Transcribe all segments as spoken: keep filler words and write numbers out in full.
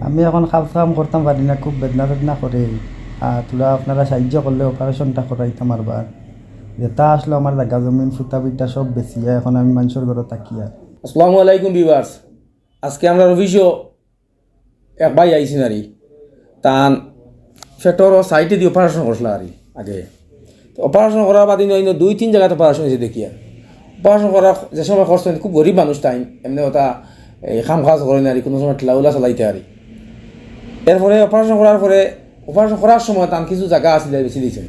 আমি এখন কাজ কাম করতাম পারি না, খুব বেদনা বেদনা করে। আর থুড়া আপনারা সাহায্য করলে অপারেশনটা করাইতাম পারবার। যেটা আসলো আমার জাগা জমিন ফুতা বিটা সব বেচিয়া এখন আমি মানষর ঘরো থাকি আর। আসসালামু আলাইকুম ভিউয়ার্স, আজকে আমরার অফিসো এক ভাই আইছইন আরি, তান পেটর সাইডেদি অপারেশন করছিলা আরি আগে। তো অপারেশন করার বাদে ইনো, ইনো দুই তিন জাগাত অপারেশন অইছে দেখিয়া। অপারেশন করার যে সময় করছইন, খুব গরিব মানুষ তাইন, এমনে ওটা এই কাম কাজ করইন আরি, কুনু সময় ঠেলাউলা চালাইতা আরি। এরপরে অপারেশন করার পরে, অপারেশন করার সময় তান কিছু জাগা আছিল, বেচি দিছইন,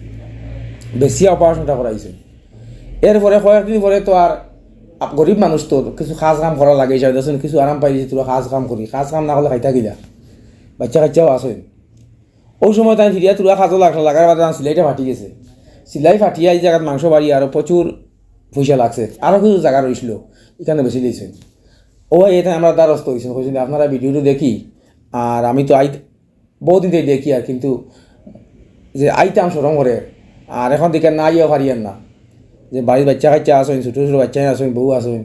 বেচিয়া অপারেশনটা করাইছইন। এরপরে কয়েকদিন পরে তো আর আপ-, গরিব মানুষ তো কিছু কাজ কাম করা লাগে, হিসাবে দেখছইন কিছু আরাম পাইলিছি, থুড়া কাজ কাম করি, কাজ কাম না করলে খাইতা কিলা, বাচ্চা কাচ্চাও আছইন। অউ সময় তাইন ফিরিয়া থুড়া কাজো লাগলা, লাগার বাদে তান সিলাইটা ফাটি গেছে। সিলাই ফাটিয়া ই জাগাত মাংস বাড়ি আরো প্রচুর পয়সা লাগছে, আরো কিছু জাগা রইছিল, ইখান বেচি দিছইন। অউ ভাই, ইটা আমরার দ্বারস্থ অইছইন, কইছইন আপনারা ভিডিওটা দেখি, আর আমি তো আই বহুত দিন থাকি দেখি আর, কিন্তু যে আইতাম শরম করে, আর এখন দেখি না আইয়া পারিয়ার না। যে বাড়িত বাচ্চা কাচ্চা আছইন, ছোট ছোট বাচ্চা আছইন, বউ আছইন,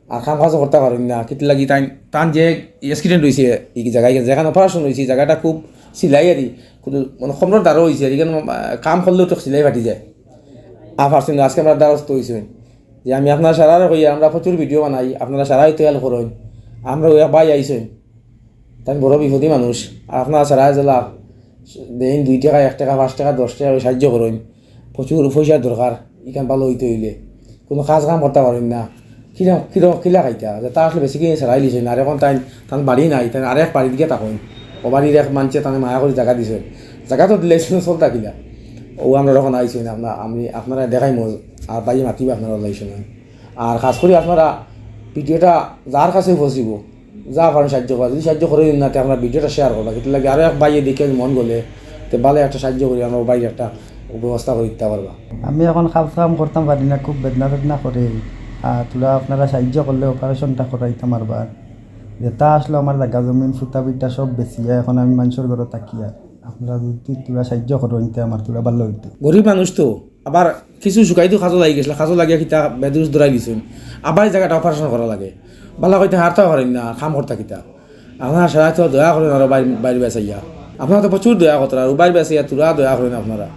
আর কাম কাজও করতা পারইন না। কিতার লাগি তাইন, তান যে অ্যাক্সিডেন্ট অইছে ই জাগায়, যেখান অপারেশন অইছে, ই জাগাটা খুব সিলাই আরি, খুব মানে কমরর দারো অইছে আর, ইখান, আহ, কাম করলেও তো সিলাই ফাটি যায়। আর পারছইন না, আজকে আমরার দ্বারস্থ অইছইন। যে আমি আপনারা সারারে কই, আমরা প্রচুর ভিডিও বানাই, আপনারা সারাই তো হেল্প করইন। আমরার এক ভাই আইছইন, তাইন বড় বিপদী মানুষ, আর আপনারা সারাই যেলা দেইন দুই টেকা, এক টেকা, পাঁচ টেকা, দশ টেকা অউ সাহায্য করইন। প্রচুর পয়সার দরকার, ইখান ভালা অইতে অইলে। কুনু কাজ কাম করতা পারইন না, কিলা, কিলা, কিলা খাইতা? যেটা আসলে বেচিক্যালি সারাই দিছইন, আর এখন তাইন, তান বাড়ি নাই, তাইন আরেক বাড়িত গিয়া থাকইন। অউ বাড়ির এক মানষে তানে মায়া করি জাগা দিছইন, জাগা তো দিলাইছইন, চলতা কিলা? অউ আমরা যখন আইছইন, আপনা-, আমি আপনারারে দেখাইমু, আর ভাইয়ে মাতিবা আপনারার অউ আইছইন। আর খাছ করি আপনারা ভিডিওটা যার কাছে পৌঁছিবো, যা পারইন সাহায্য করা, যদি সাহায্য করইন না, তে আপনারা ভিডিওটা শেয়ার করবা। কিতার লাগি আরো এক ভাইয়ে দেখি মন গলে, তে ভালা একটা সাহায্য করি, আমরার অউ ভাইর একটা ব্যবস্থা করি দিতা পারবা। আমি এখন কাজ কাম করতাম পারি না, খুব বেদনা বেদনা করে। আর থুড়া আপনারা সাহায্য করলে অপারেশনটা করাইতাম পারবার। যেটা আসলো আমার জাগা জমিন ফুতা বিটা সব বেচিয়া এখন আমি মানষর ঘরো থাকি আর। আপনারা যদি থুড়া সাহায্য করইন, তে আমার থুড়া ভালা অইতো। গরিব মানুষ তো, আবার কিছু শুকাইতেও কাজো লাগি গেছিলা, কাজো লাগিয়া কিতা বেদুস ধরাই দিছইন, আবার ই জাগাটা অপারেশন করা লাগে। ভালা কইতে হারতাও পারইন না, কাম করতা কিতা? আপনারা সারাই তো দয়া করইন আরো বাইর, বাইর বেচাইয়া। আপনারা তো প্রচুর দয়া কররা, আর বাইর বেচাইয়া থুড়া দয়া করইন আপনারা।